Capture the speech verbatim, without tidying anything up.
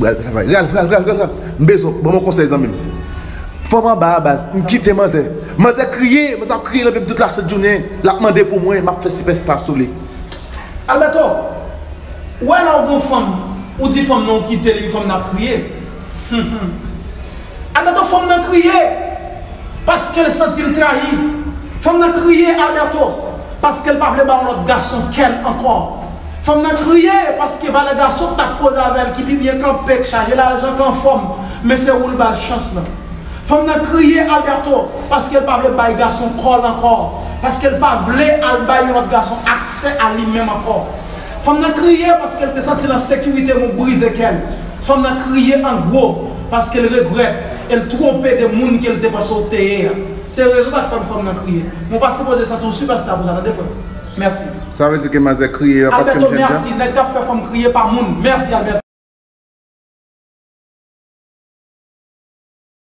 Ralph, Ralph, Ralph, Ralph, Ralph, Ralph, Ralph. M bezwen, ban mwen konsèy, zanmi m. Fanm anba a, baz, m kite manzè. Manzè kriye, manzè ap kriye nan pye m tout lasent jounen. L ap mande pou mwen, m ap fè sipèsta sou li. Alberto, ou wè lè w gen yon fanm, ou di fanm nan ou kite li, fanm nan ap kriye. Alberto, fanm nan kriye paske l santi l trayi. Fanm nan kriye, Alberto, paske l pa vle ba yon lòt gason kè l ankò. Fanm nan kriye paske valè gason k t ap koze avè l, ki pi byen kanpe, k chaje lajan, k anfòm, men se ou l ba l chans lan. Fanm nan kriye, Alberto, paske l pa vle bay gason kò l ankò, paske l pa vle al bay yon lòt gason aksè a li menm ankò. Fanm nan kriye paske l te santi l an sekirite, men w brize kè l. Fanm nan kriye an gwo paske l regrèt e l twonpe de moun ke l te panse w te ye a. Se rezon sa k fè fanm nan kriye. Men w pa sipoze santi w sipèsta pou sa, tande frè m. Mèsi. Sa vle di ke manzè kriye a paske m jènjan? Alberto, mèsi. Nèg k ap fè fanm kriye pa moun. Mèsi, Alberto.